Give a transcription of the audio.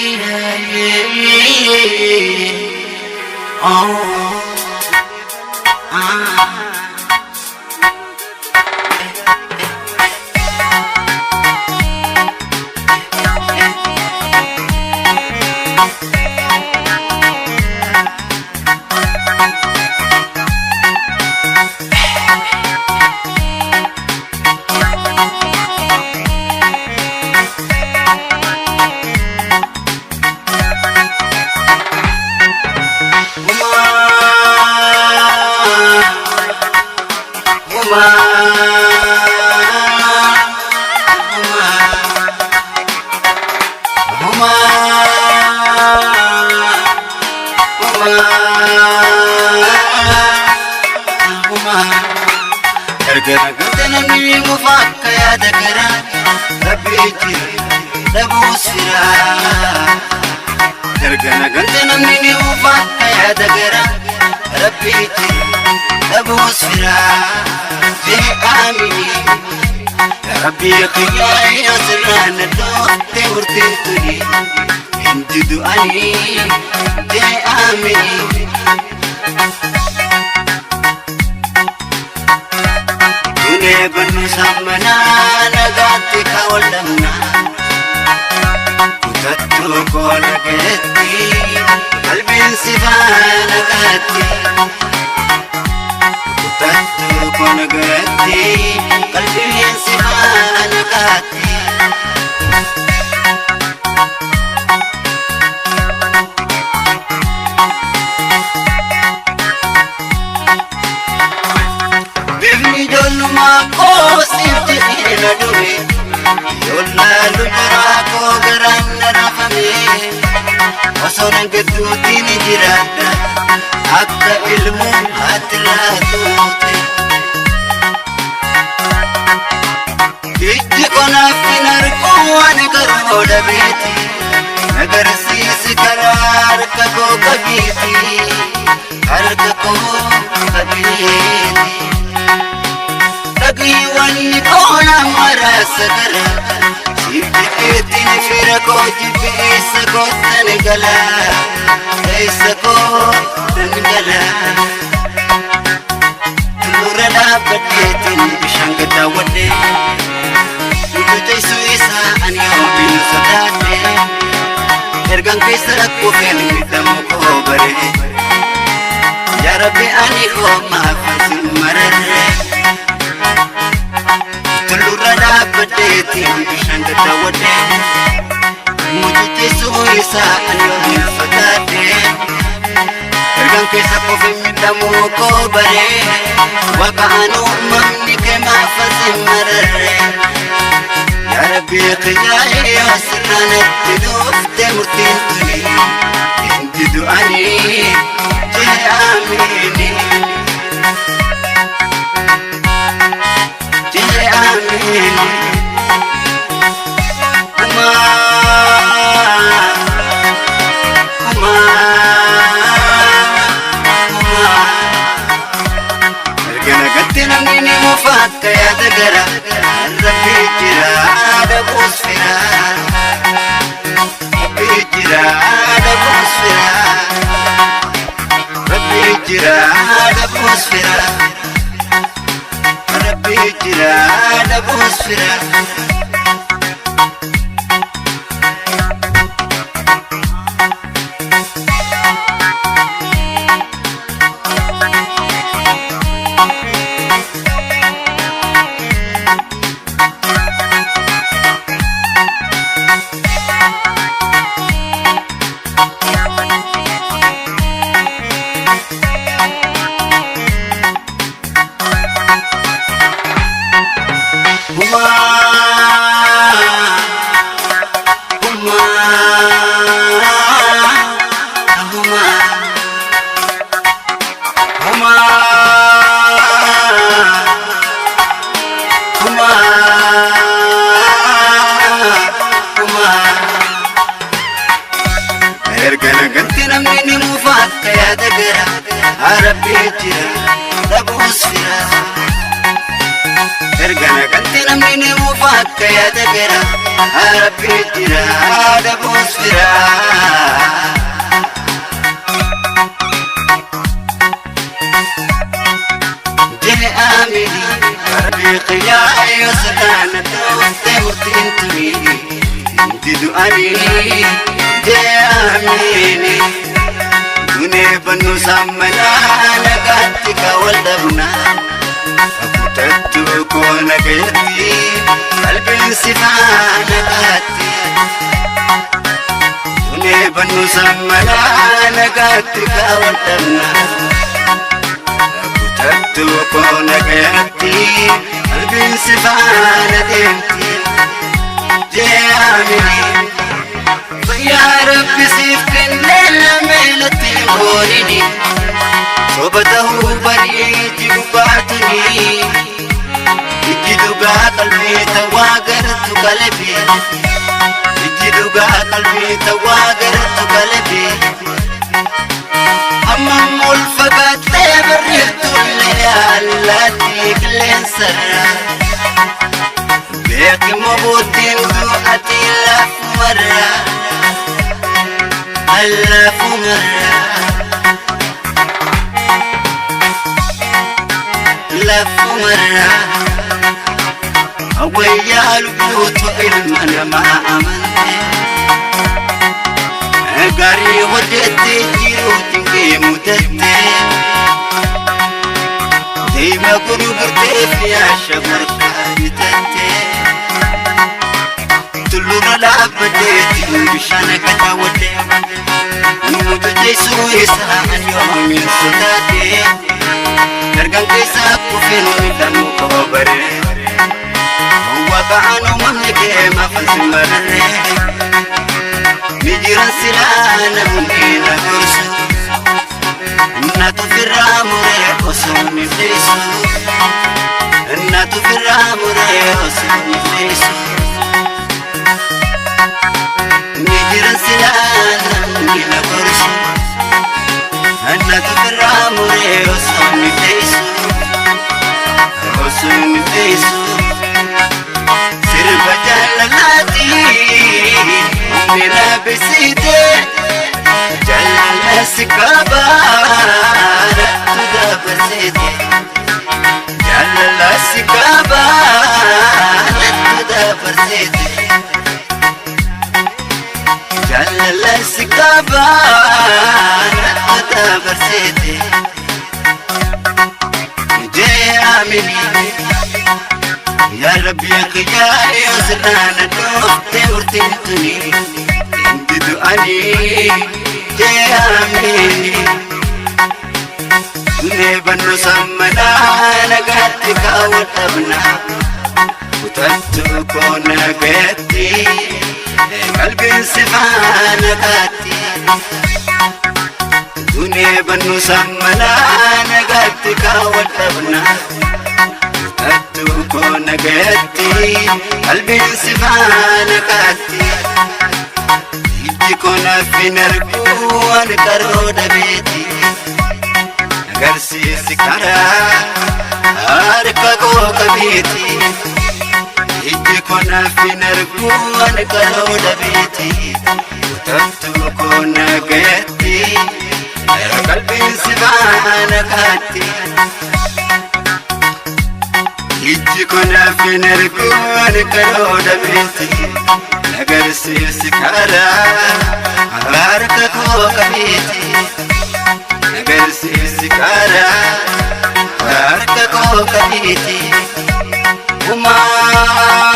Oh, ah. Akka yaada gara Rabbi jira dhabuus fira. Jee amini Rabbi qiyaa yoo sirraana dhoofte murtiin tuni didu ani. Jee amini Dunee bannu sammanaa nagaatti ka wal dhabnaa. Kutattu koo nagayatti qalbiin si faana kaatti. Dunee bannu sammanaa nagaatti ka wal dhabnaa. Kutattu koo nagayatti qalbiin si faana deemti. Jee amini Fayyaa Rabbi siif kennee lameenatti hin boonini. Soba ta'uu barii jiru baatuni. Ijji dhugaa qalbii tawaa gartu qalbii. Ijji dhugaa qalbii tawaa gartu qalbii. Hammam ol fagaattee barreettullee allaattii qilleensarra. Beeki moboottiin du'atii lafumarra. Lafumarra. Lafumarra. Wayyaa lubbuutu ilma namaa amante. Gaarii hojjette jiruutiin kee mudatte. Deema gurgurtee fi asha morkaa bitatte. Tullurra dhaabbateetiin bishaan akka daawwatte. Nuti teessuu isaa yoomiin sodaate. Dargan keessaa kufeen miidhamu qaba baree. Waaqaan uumamni kee maafan si mararree. Ni jiran silaa namni na gorsu. Natu firraa muree osoo ni dhiisu. Natu firraa muree osoo ni dhiisu. Ni jiran silaa namni na gorsu. Natu firraa muree osoo ni dhiisu. Osoo ni dhiisu. Sirba jaalalaati humni na bisiite. Jaalala si qaba nattu dabarsite. Jaalala si qaba nattu dabarsite. Jaalala si qaba nattu dabarsite. Jee amini Yaa Rabbi qiyaa yoo sirraana dhoofte murtiin tuni didu ani. Jee amini Dunee bannu sammanaa nagaatti kaawwa dhabnaa. Kutattu koo nagayatti qalbiin si faana kaatti. Dunee bannu sammanaa nagaatti kaawwa dhabnaa. Kutattu koo nagayatti qalbiin si faana kaatti. Ijji koo naaf hin arguu ani qaroo dhabeeti. Agarsiisi karaa harka koo qabeeti. Ijji koo naaf hin arguu ani qaroo dhabeeti. Kutattu koo nagayatti qalbiin si faana kaatti. Ijji koo naaf hin arguu ani qaroo dhabeeti. Agarsiisi karaa harka koo qabeeti. Agarsiisi karaa harka koo qabeeti. Uumaa